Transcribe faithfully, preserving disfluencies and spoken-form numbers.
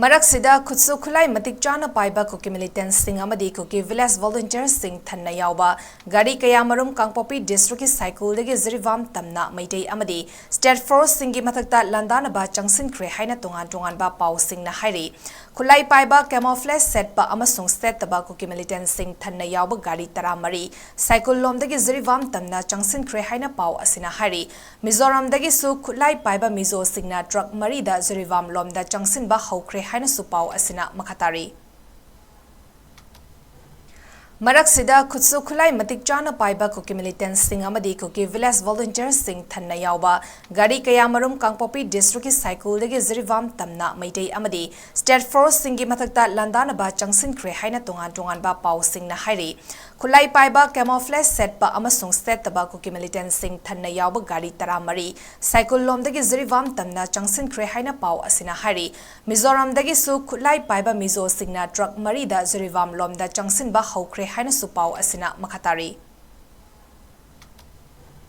ꯃꯔꯛꯁꯤꯗ ꯈꯨꯠꯁꯨ ꯈꯨꯠꯂꯥꯏ ꯃꯇꯤꯛ ꯆꯥꯅ ꯄꯥꯏꯕ ꯀꯨꯀꯤ ꯃꯤꯂꯤꯇꯦꯟꯁꯤꯡ ꯑꯃꯗꯤ ꯀꯨꯀꯤ ꯚꯤꯂꯦꯖ ꯚꯣꯂꯨꯟꯇꯤꯌꯔꯁꯤꯡ ꯊꯟꯅ ꯌꯥꯎꯕ ꯒꯥꯔꯤ ꯀꯌꯥꯃꯔꯨꯝ ꯀꯥꯡꯄꯣꯛꯄꯤ ꯗꯤꯁꯇ꯭ꯔꯤꯛꯀꯤ ꯁꯥꯏꯀꯨꯜꯗꯒꯤ ꯖꯤꯔꯤꯕꯥꯝ ꯇꯝꯅ ꯃꯩꯇꯩ ꯑꯃꯗꯤ ꯁ꯭ꯇꯦꯠ ꯐꯣꯔꯁꯁꯤꯡꯒꯤ ꯃꯊꯛꯇ ꯂꯥꯟꯗꯥꯅꯕ ꯆꯪꯁꯤꯟꯈ꯭ꯔꯦ ꯍꯥꯏꯅ ꯇꯣꯉꯥꯟ ꯇꯣꯉꯥꯟꯕ ꯄꯥꯎꯁꯤꯡꯅ ꯍꯥꯏꯔꯤ꯫ ꯈꯨꯠꯂꯥꯏ ꯄꯥꯏꯕ, camouflage ꯁꯦꯠꯄ ꯑꯃꯁꯨꯡ ꯁꯦꯠꯇꯕ ꯀꯨꯀꯤ ꯃꯤꯂꯤꯇꯦꯟꯁꯤꯡ ꯊꯟꯅ ꯌꯥꯎꯕ ꯒꯥꯔꯤ ꯇꯔꯥꯃꯔꯤ ꯁꯥꯏꯀꯨꯜ ꯂꯣꯝꯗꯒꯤ ꯖꯤꯔꯤꯕꯥꯝ ꯇꯝꯅ ꯆꯪꯁꯤꯟꯈ꯭ꯔꯦ ꯍꯥꯏꯅ ꯄꯥꯎ ꯑꯁꯤꯅ ꯍꯥꯏꯔꯤ꯫ ꯃꯤꯖꯣꯔꯥꯝꯗꯒꯤꯁꯨ ꯈꯨꯠꯂꯥꯏ ꯄꯥꯏꯕ ꯃꯤꯖꯣꯁꯤꯡꯅ ꯇ꯭ꯔꯛ ꯃꯔꯤꯗ ꯖꯤꯔꯤꯕꯥꯝ ꯂꯣꯝꯗ ꯆꯪꯁꯤꯟꯕ ꯍꯧꯈ꯭ꯔꯦ ꯍꯥꯏꯅꯁꯨ ꯄꯥꯎ ꯑꯁꯤꯅ ꯃꯈꯥ ꯇꯥꯔꯤ꯫ ꯃꯔꯛꯁꯤꯗ ꯈꯨꯠꯁꯨ ꯈꯨꯠꯂꯥꯏ ꯃꯇꯤꯛ ꯆꯥꯅ ꯄꯥꯏꯕ ꯀꯨꯀꯤ ꯃꯤꯂꯤꯇꯦꯟꯁꯤꯡ ꯑꯃꯗꯤ ꯀꯨꯀꯤ ꯚꯤꯂꯦꯖ ꯚꯣꯂꯨꯟꯇꯤꯌꯔꯁꯤꯡ ꯊꯟꯅ ꯌꯥꯎꯕ ꯒꯥꯔꯤ ꯀꯌꯥꯃꯔꯨꯝ ꯀꯥꯡꯄꯣꯛꯄꯤ ꯗꯤꯁꯇ꯭ꯔꯤꯛꯀꯤ ꯁꯥꯏꯀꯨꯜꯗꯒꯤ ꯖꯤꯔꯤꯕꯥꯝ ꯇꯝꯅ ꯃꯩꯇꯩ ꯑꯃꯗꯤ ꯁ꯭ꯇꯦꯠ ꯐꯣꯔꯁꯁꯤꯡꯒꯤ ꯃꯊꯛꯇ ꯂꯥꯟꯗꯥꯅꯕ ꯆꯪꯁꯤꯟꯈ꯭ꯔꯦ ꯍꯥꯏꯅ ꯇꯣꯉꯥꯟ ꯇꯣꯉꯥꯟꯕ ꯄꯥꯎꯁꯤꯡꯅ ꯍꯥꯏꯔꯤ꯫ ꯈꯨꯠꯂꯥꯏ ꯄꯥꯏꯕ, camouflage ꯁꯦꯠꯄ ꯑꯃꯁꯨꯡ ꯁꯦꯠꯇꯕ ꯀꯨꯀꯤ ꯃꯤꯂꯤꯇꯦꯟꯁꯤꯡ ꯊꯟꯅ ꯌꯥꯎꯕ ꯒꯥꯔꯤ ꯇꯔꯥꯃꯔꯤ ꯁꯥꯏꯀꯨꯜ ꯂꯣꯝꯗꯒꯤ ꯖꯤꯔꯤꯕꯥꯝ ꯇꯝꯅ ꯆꯪꯁꯤꯟꯈ꯭ꯔꯦ ꯍꯥꯏꯅ ꯄꯥꯎ ꯑꯁꯤꯅ ꯍꯥꯏꯔꯤ꯫ ꯃꯤꯖꯣꯔꯥꯝꯗꯒꯤꯁꯨ ꯈꯨꯠꯂꯥꯏ ꯄꯥꯏꯕ ꯃꯤꯖꯣꯁꯤꯡꯅ ꯇ꯭ꯔꯛ ꯃꯔꯤꯗ ꯖꯤꯔꯤꯕꯥꯝ ꯂꯣꯝꯗ ꯆꯪꯁꯤꯟꯕ ꯍꯧꯈ꯭ꯔꯦ ꯍꯥꯏꯅꯁꯨ ꯄꯥꯎ ꯑꯁꯤꯅ ꯃꯈꯥ ꯇꯥꯔꯤ꯫